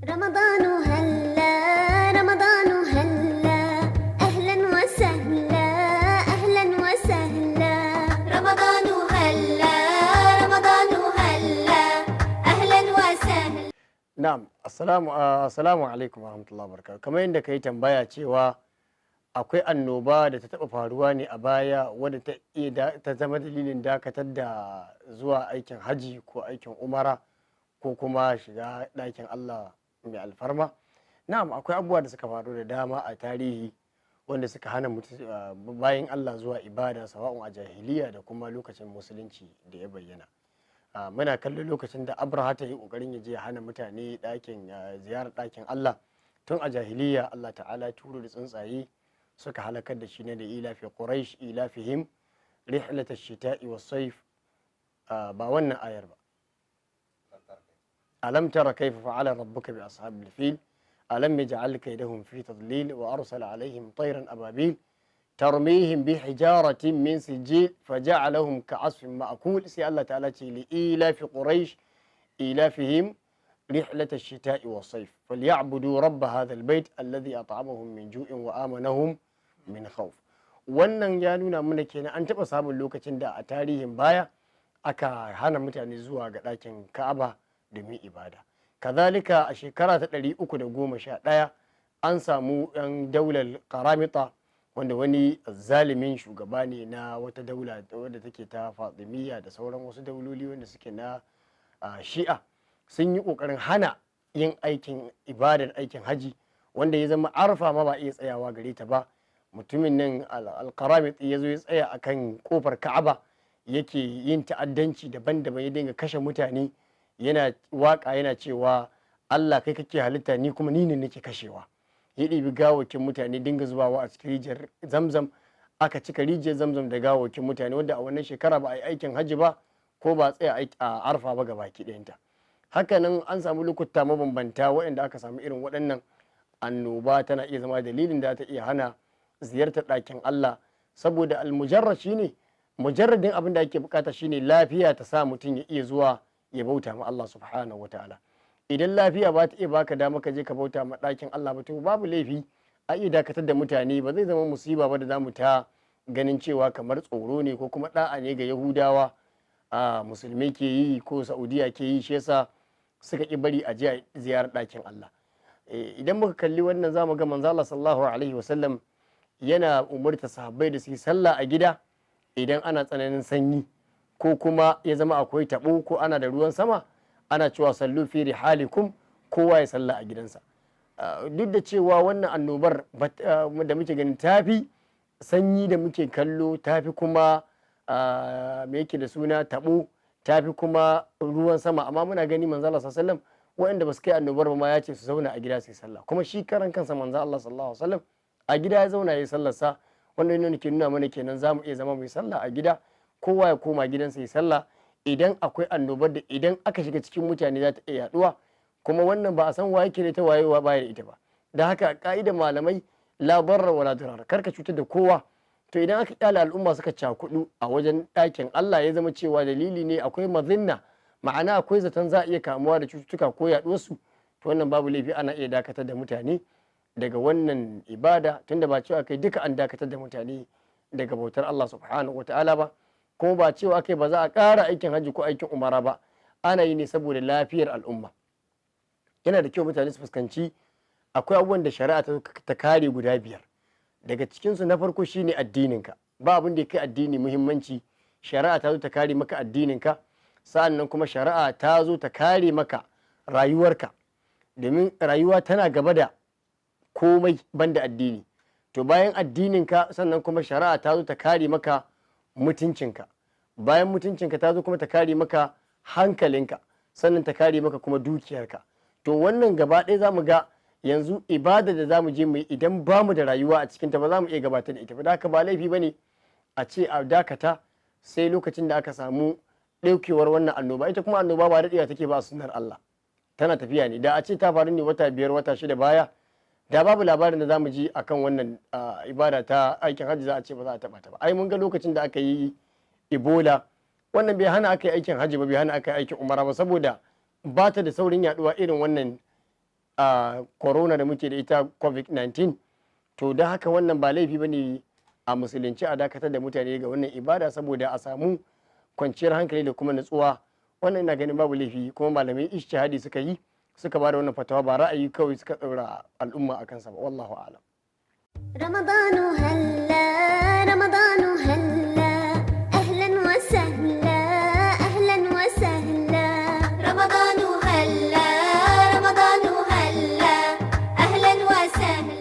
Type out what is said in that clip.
رمضان هلا، رمضان هلا، أهلا وسهلا، أهلا وسهلا. رمضان هلا، رمضان هلا، أهلا وسهلا. Na'am, assalamu alaikum warahmatullahi wabarakatuh. Kamar yadda ka yi tambaya cewa akwai annoba da ta taɓa faruwa ne a baya wadda ta iya ta zama dalilin dakatar da zuwa aikin haji ko aikin umara ko kuma shiga ɗakin Allah mai alfarma. Na'am, akwai abubuwa da suka faru da dama a tarihi wanda suka hana bayin Allah zuwa ibada, sawa'un a jahiliya da kuma lokacin Musulunci da ya bayyana. Muna kallon lokacin da Abraha ta yi kokarin ya je ya hana mutane ɗakin ziyarar ɗakin Allah tun a jahiliya, Allah Ta'ala ya turo da tsuntsaye suka halakar da shi ne da إيلاف قريش إيلافهم رحلة الشتاء والصيف. Ba wannan ayar ba. ألم تر كيف فعل ربك بأصحاب الفيل، ألم يجعل كيدهم في تضليل، وأرسل عليهم طيرا أبابيل ترميهم بحجارة من سجيل فجعلهم كعصف مأكول. Sai Allah Ta'ala ce لإيلاف قريش إيلافهم رحلة الشتاء والصيف فليعبدوا رب هذا البيت الذي أطعمهم من جوع وآمنهم من خوف. Wannan ya nuna mana kenan an taɓa samun lokacin da a tarihin baya aka hana mutane zuwa ga ɗakin Ka'aba domin ibada. Kazalika, a shekara ta 311 an samu 'yan daular Karamita, wanda wani zalimin shugaba ne na wata daula wadda take ta Fatimiyya da sauran wasu dauloli wanda suke na Shi'a, sun yi kokarin hana yin aikin ibadar aikin haji, wanda ya zama Arfa ma ba iya tsayawa gare ta ba. Mutumin nan Alkaramit ya zo ya tsaya akan kofar Ka'aba, yake yin ta'addanci daban-daban, ya dinga kashe mutane, yana waka yana cewa, "Allah, kai kake halitta, ni kuma ni ne nake kashewa." Ya ɗibi gawakin mutane dinga zubawa a cikin rijiyar Zamzam. Aka cika rijiyar Zamzam da gawakin mutane, wanda a wannan shekara ba a yi aikin hajji ba ko ba a tsaya a Arfa ba gabaki ɗayanta. Hakanan an samu lokuta mabambanta waɗanda aka samu irin waɗannan annoba tana iya zama dalilin da ta iya hana ziyartar ɗakin Allah, saboda almujarrad shine mujarradin abin da ake bukata shine lafiya ta sa mutum ya iya zuwa ya bauta ma Allah Subhanahu wataala. Idan lafiya ba ta iya baka dama ka je ka bauta ma ɗakin Allah ba, to babu laifi a iya dakatar da mutane. Ba zai zama musiba ba da zamu ta ganin cewa kamar tsoro ne ko kuma da'a ne ga Yahudawa a Musulmi ke yi ko Saudiya ke yi, shi yasa suka ki bari a je ziyarar ɗakin Allah. Idan muka kalli wannan, zamu ga Manzo Allah Sallallahu alaihi wasallam yana umurta sahabbai da su yi sallah a gida idan ana tsananin sanyi ko kuma ya zama akwai tabo ko ana da ruwan sama. Ana cewa صلوا في رحالكم, kowa ya sallah a gidansa. Duk da cewa wannan annobar da muke ganin tafi sanyi da muke kallo, tafi kuma me yake da suna, tabo, tafi kuma ruwan sama, amma muna gani Manzo Allah Sallallahu alaihi wasallam waɗanda ba su kai annobar ba ma ya ce su zauna a gida su yi sallah. Kuma shi karan kansa Manzo Allah Sallallahu alaihi wasallam a gida ya zauna ya yi sallarsa. Wannan ne ke nuna mana kenan za mu iya zama mu yi sallah a gida, kowa ya koma gidansa ya sallah idan akwai annobar da idan aka shiga cikin mutane za ta iya yaduwa. Kuma wannan ba a san waye ke da ita, waye baya da ita ba. Da haka ka'idar malamai, لا ضرر ولا ضرار, kar ka cutar da kowa. To idan aka kyale al'umma suka cakudu a wajen ɗakin Allah, ya zama cewa dalili ne, akwai mazinna, ma'ana akwai zaton za a iya kamuwa da cututtuka ko yaɗuwarsu, to wannan babu laifi, ana iya dakatar da mutane daga wannan ibada, tunda ba cewa kai duka an dakatar da mutane daga bautar Allah Subhanahu wa Ta'ala ba, kuma ba cewa kai ba za a ƙara aikin hajji ko aikin umara ba. Ana yi ne saboda lafiyar al'umma. Yana da kyau mutane su fuskanci akwai abubuwan da shari'a ta kare guda biyar. Daga cikinsu, na farko shine addininka. Ba abin da ya kai addini muhimmanci. Shari'a ta zo ta kare maka addininka. Sa'an nan kuma shari'a ta zo ta kare maka rayuwarka, domin rayuwa tana gaba da komai banda addini. To bayan addininka, sannan kuma shari'a ta zo ta kare maka mutuncinka. Bayan mutuncinka, ta zo kuma ta kare maka hankalinka, sannan ta kare maka kuma dukiyarka. To wannan gaba ɗaya za mu ga yanzu ibada da za mu je mu yi, idan ba mu da rayuwa a cikinta, ba za mu iya gabatar da ita ba. Da haka ba laifi ba ne a ce a dakata sai lokacin da aka samu ɗaukewar wannan annoba. Ita kuma annoba ba daɗewa take ba a sunnar Allah, tana tafiya ne. Da a ce ta faru ne wata 5, wata 6 baya, da babu labarin da zamu ji akan wannan ibada ta aikin hajji, za a ce ba za a taɓa ta ba. Ai mun ga lokacin da aka yi Ebola, wannan bai hana aka yi aikin hajji ba, bai hana aka yi aikin umara ba, saboda ba ta da saurin yaduwa irin wannan. Corona da muke da ita, COVID-19. To don haka wannan ba laifi bane a musulunci a dakatar da mutane ga wannan ibada saboda a samu kwanciyar hankali da kuma nutsuwa. Wannan ina ganin babu laifi, kuma malamai ijtihadi suka yi suka ba da wannan fatawa, ba ra'ayi kawai suka ɗaura al'umma a kansa ba. Wallahu a'lam. رمضان هلا، رمضان.